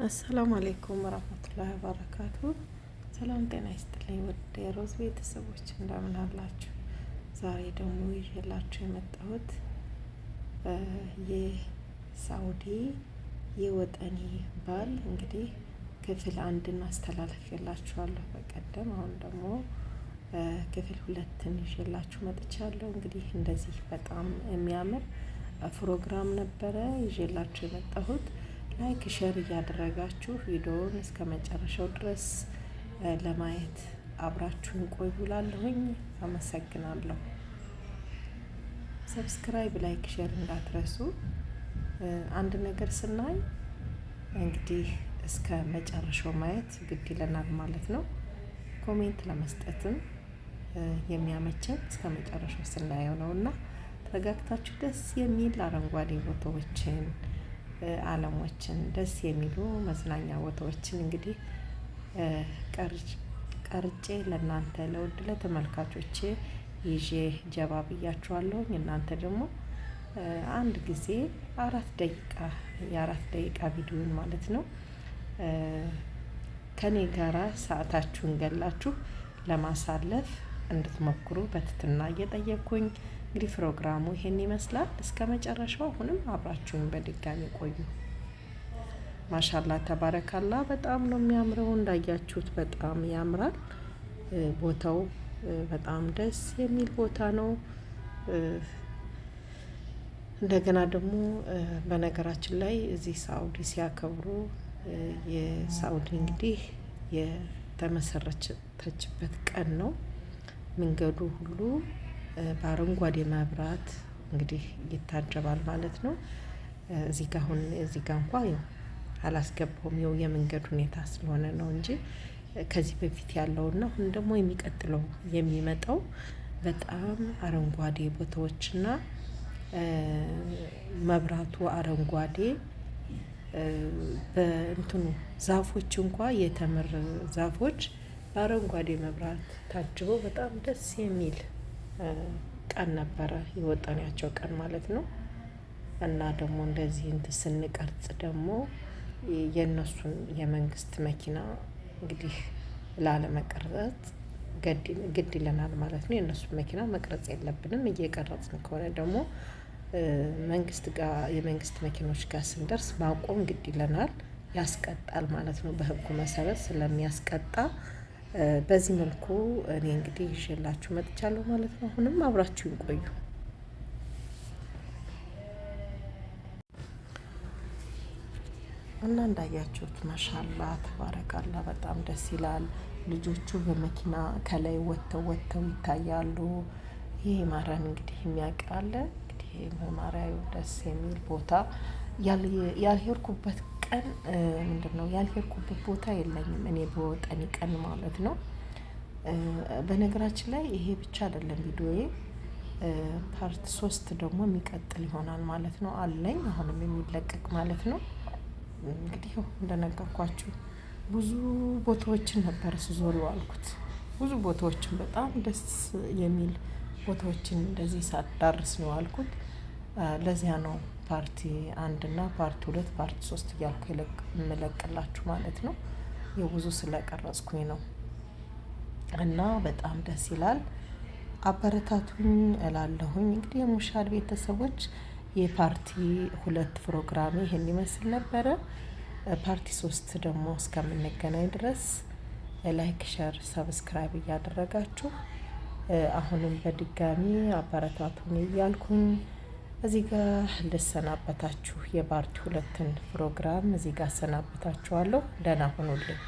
السلام عليكم ورحمة الله وبركاته። ሰላም ጤና ይስጥልኝ ውድ የሮዝ ቤተሰቦች እንደምን አላችሁ? ዛሬ ደግሞ ይዤላችሁ የመጣሁት የሳውዲ የ وطني በዓል እንግዲህ ክፍል አንድን አስተላልፌላችኋለሁ በቀደም። አሁን ደግሞ ክፍል ሁለትን ይዤላችሁ መጥቻለሁ። እንግዲህ እንደዚህ በጣም የሚያምር ፕሮግራም ነበረ ይዤላችሁ የመጣሁት። like share እያደረጋችሁ ቪዲዮውን እስከ መጨረሻው ድረስ ለማየት አብራችሁን ቆዩ ላለሁኝ አመሰግናለሁ። subscribe፣ like፣ share እንዳትረሱ። አንድ ነገር ስናይ እንግዲህ እስከ መጨረሻው ማየት ግድ ይለናል ማለት ነው። comment ለመስጠትም የሚያመቸን እስከ መጨረሻው ስናየው ነው እና ተረጋግታችሁ ደስ የሚል አረንጓዴ ቦታዎችን አለሞችን ደስ የሚሉ መዝናኛ ቦታዎችን እንግዲህ ቀርጬ ለእናንተ ለውድ ለተመልካቾቼ ይዤ ጀባ ብያችኋለሁኝ። እናንተ ደግሞ አንድ ጊዜ 4 ደቂቃ የ4 ደቂቃ ቪዲዮን ማለት ነው ከኔ ጋራ ሰዓታችሁን ገላችሁ ለማሳለፍ እንድትሞክሩ በትህትና እየጠየቅኩኝ እንግዲህ ፕሮግራሙ ይሄን ይመስላል። እስከ መጨረሻው አሁንም አብራችሁኝ በድጋሚ ቆዩ። ما شاء الله تبارك الله። በጣም ነው የሚያምረው። እንዳያችሁት በጣም ያምራል ቦታው። በጣም ደስ የሚል ቦታ ነው። እንደገና ደግሞ በነገራችን ላይ እዚህ ሳኡዲ ሲያከብሩ የሳኡዲ እንግዲህ የተመሰረተችበት ቀን ነው። መንገዱ ሁሉ በአረንጓዴ መብራት እንግዲህ ይታጀባል ማለት ነው። እዚህ ጋ አሁን እዚህ ጋ እንኳ ያው አላስገባውም ያው የመንገድ ሁኔታ ስለሆነ ነው እንጂ ከዚህ በፊት ያለውና አሁን ደግሞ የሚቀጥለው የሚመጣው በጣም አረንጓዴ ቦታዎችና መብራቱ አረንጓዴ በእንትኑ ዛፎች እንኳ የተምር ዛፎች በአረንጓዴ መብራት ታጅበው በጣም ደስ የሚል ቀን ነበረ የወጣንያቸው ቀን ማለት ነው። እና ደግሞ እንደዚህ እንትን ስንቀርጽ ደግሞ የእነሱን የመንግስት መኪና እንግዲህ ላለመቀረጽ ግድ ይለናል ማለት ነው። የእነሱን መኪና መቅረጽ የለብንም። እየቀረጽን ከሆነ ደግሞ መንግስት ጋር የመንግስት መኪኖች ጋር ስንደርስ ማቆም ግድ ይለናል፣ ያስቀጣል ማለት ነው። በህጉ መሰረት ስለሚያስቀጣ በዚህ መልኩ እኔ እንግዲህ ይዤላችሁ መጥቻለሁ ማለት ነው። አሁንም አብራችሁ ይቆዩ። እና እንዳያችሁት ما شاء الله تبارك الله በጣም ደስ ይላል። ልጆቹ በመኪና ከላይ ወጥተው ወጥተው ይታያሉ። ይህ ማራን እንግዲህ የሚያውቅ አለ። እንግዲህ ማሪያው ደስ የሚል ቦታ ያልሄድኩበት ቀን ምንድን ነው ያልሄድኩበት ቦታ የለኝም እኔ በ وطني ቀን ማለት ነው። በነገራችን ላይ ይሄ ብቻ አይደለም ቪዲዮዬ፣ part 3 ደግሞ የሚቀጥል ይሆናል ማለት ነው አለኝ አሁንም የሚለቀቅ ማለት ነው። እንግዲህ እንደነገርኳችሁ ብዙ ቦታዎችን ነበር ስዞር የዋልኩት። ብዙ ቦታዎችን በጣም ደስ የሚል ቦታዎችን እንደዚህ ሳዳርስ ነው የዋልኩት። ለዚያ ነው part 1 እና part 2 part 3 እያልኩ የምለቅላችሁ ማለት ነው። የብዙ ስለቀረጽኩኝ ነው። እና በጣም ደስ ይላል። አበረታቱኝ እላለሁኝ። እንግዲህ የሙሻል ቤተሰቦች የ part 2 ፕሮግራሜ ይሄን ይመስል ነበረ። part 3 ደግሞ እስከምንገናኝ ድረስ like፣ share፣ subscribe እያደረጋችሁ አሁንም በድጋሚ አበረታቱኝ እያልኩኝ እዚህ ጋር ልሰናበታችሁ። የ part 2ን ፕሮግራም እዚህ ጋር አሰናበታችኋለሁ። ደህና ሁኑልኝ።